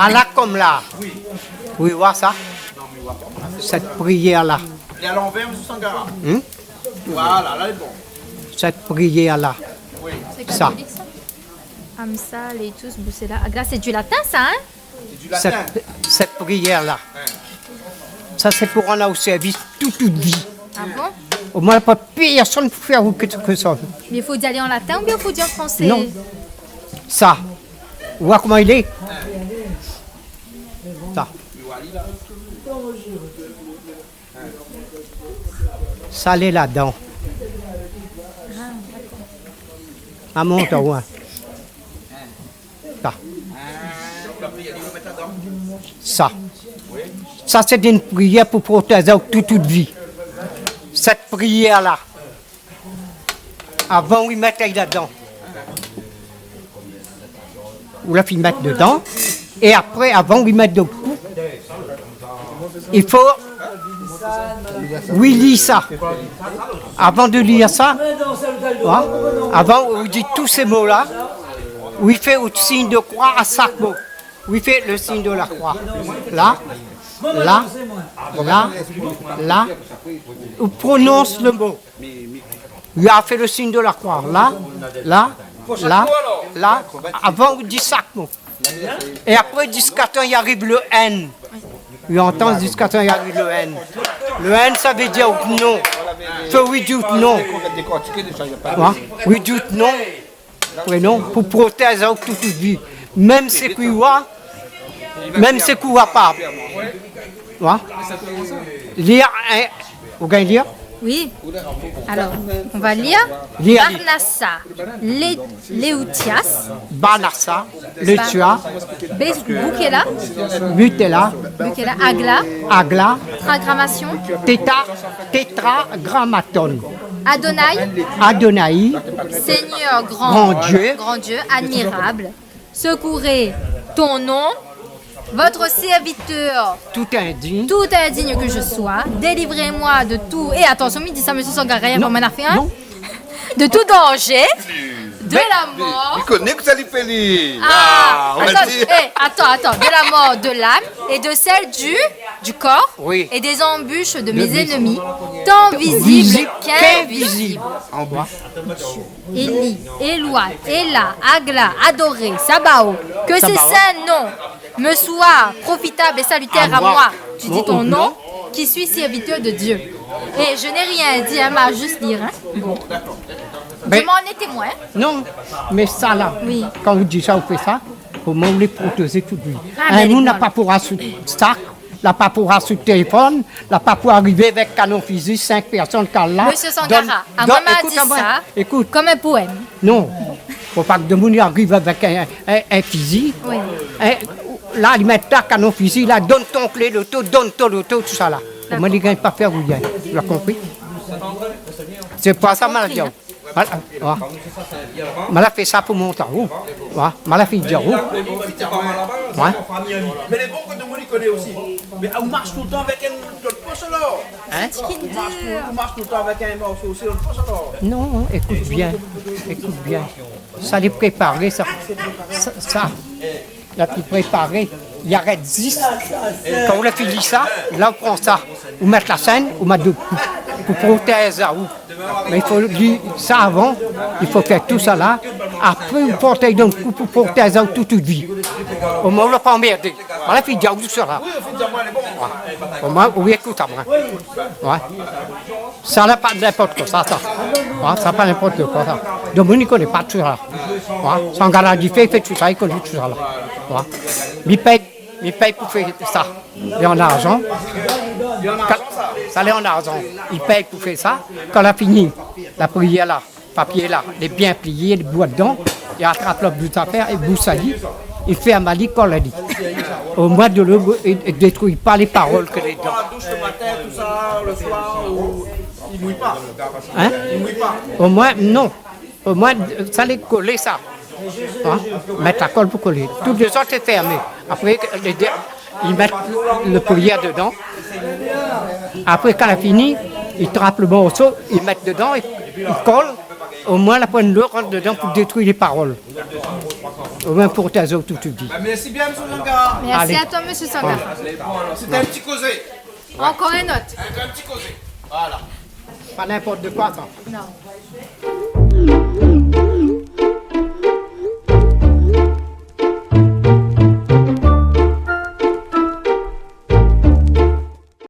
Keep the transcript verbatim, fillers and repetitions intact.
Ala konm la. Oui, oir sa. Sèt priyèr la. Lé a lanvèr, Mésyé Sangara. Hmm ? Voilà, la lé bon. Sèt priyèr la. Oui. Sa. Amsa, leitus, bucella. Ah, la, sé du latin, sa, hein ? Sé du latin. Sèt, sèt priyèr la. Hein. Sa, sé pou rann aou sèrvis tout, tout vi. Ah bon ? Omoin, la pa pèrsone pou fé aou kèlkshoz. Mé i fo di alé an latin oubien i fo di an fransé ? Non. Sa. Oir koman i lé. Sa. Sa lé ladan. Amont aou, hein. Sa. Sa. Sa, sé in priyèr pou protèz aou tout, tout vi. Sèt priyèr la. Avan ou mèt ali ladan. Ou la fine mèt dedan. É apré, avan ou mèt dan out kou, i fo ou lir sa. Avan de lir sa, hein, avan ou di tout sé mo la, ou fé out sign de kroi a shak mo. Ou fé le sign de la kroi. La, la, la, la. Ou prononse le mo. Ou fé le sign de la kroi. La, la, la, la. Avan ou di shak mo. É apré, ziskatan i ariv le N. Ou antann, ziskatan i ariv le N. Le N, sa vé dir out non. Fo ou di out non. Hein ? Ou di out non. Prénon, pou protèz aou tout, tout vi. Mèm sak ou oi, mèm sak ou oi pa. Oua ? Lir, hein, ou gingn lir ? Oui. Alors, on va lire. Lir, lir. Barnassa, Lé-, Léoutias. Barnassa, Léoutias. Ba-, Bé-, Boukhéla. Buthéla. Boukhéla, Agla. Agla. Tétragrammaton. Téta-, Tétragrammaton. Adonaï. Adonaï. Seigneur grand, grand Dieu, grand Dieu, admirable. Secourez ton nom, votre serviteur, tout indigne, tout indigne que je sois, délivrez-moi de tout. É atansion, mi di sa, Mésyé Sangara, non, avan mwin la fin, hein. Non. De tout danger, de la mort. Mé, mé, mé li koné kosa li fé, li. Ah, ah, on a dit. Atann, é, atann, atann. De la mort de l'âme et de celle du, du corps, oui, et des embûches de mes ennemis, tant visibles qu'invisibles. Visibles qu'invisibles. Élie, Éloi, Éla, Agla, Adoré, Sabaoth, que ces saints noms me soient profitables et salutaires à moi. Tu dis ton nom, qui suis serviteur de Dieu. Et je n'ai rien dit, hein, ma juste lire, hein. Bon. Mé je m'en ai témoin. Non, mé sa la, oui, kan ou di sa, ou fé sa, koman ou lé protézé tout vi. Ah, hein, mé nou, nou la pa pou rasout sak, la pa pou rasout téléfone, la pa pou arivé avèk kanon fizi, sink pèrsone kal la. Mésyé Sangara, donn, a donn, mwin, ma ékout di amwin, sa, ékout, konm in poèm. Non, fo pa ke demoun i ariv avèk in, in, in fizi. Oui. In, la, li mèt la, kanon fizi, la, donn ton klé loto, donn ton loto, tousala. Dakor. Mwin, li gingn pa fé rien. Ou la konpri ? Sé pa sa, mwin la di aou. Konpri, hein ? Voilà, ouais. Mwin la fé sa pou mont aou. Ouais. Mwin la fine di aou. Ouais. Mé lé bon ke demoun i koné osi. Mé ou marsh toultan avèk in lot posh, alor ? Hein ? Ou marsh tou-, ou marsh toultan avèk in morso osi dan out posh, alor ? Non, ékout bien. Ékout bien. Sa lé préparé, sa. Sa, sa. La, li préparé, li arèt zis. Kan ou la fini sa, la, ou pran sa, ou mèt la shèn, ou mèt de, pou protézé aou. Mé i fo lir sa avan, i fo fé tousala. Apré, ou protèz dan out kou pou protézé aou tout, tout vi. Omwin, ou la pa anmèrdé. Voilà, fine di aou tousala. Ouais. Omwin, ou ékout amwin. Ouais. Sa la pa ninport koi sa, sa. Ouais, sa pa ninport koi sa. Demoun i koné pa tousala. Ouais. Sangara di fé, fé tousa, i koné tousala. Ouais. Mi pèy, mi pèy pou fé sa. Lé an larzan. Ka-, sa lé an larzan. I pèy pou fé sa. Kan la fini, la priyèr la, papié la, lé bien plié, lé bwat dedan, i atrap lot bout zafèr, i bous ali, i fèrm ali, kol ali. Omwin, dolo, i, i détrui pa lé parol ke lé dedan. Hein ? Omwin, non. Omwin, sa lé kolé, sa. Hein ? Mèt la kol pou kolé. Tout lézot lé fèrmé. Apré, lé dé-, i mèt le priyèr dedan. Apré, kan la fini, i trap le morso, i mèt dedan, i, i kol. Omwin la pwin dolo i rant dedan pou détrui lé parol. Omwin pou tazé tout vi. Ba, mèrsi bien, mésyé Sangara. Merci à toi, monsieur Sangara. Allez. Bon, alors, c'était un petit causé. Encore un autre. Un, un petit causé. Voilà. Pa ninport de koi, sa. Non.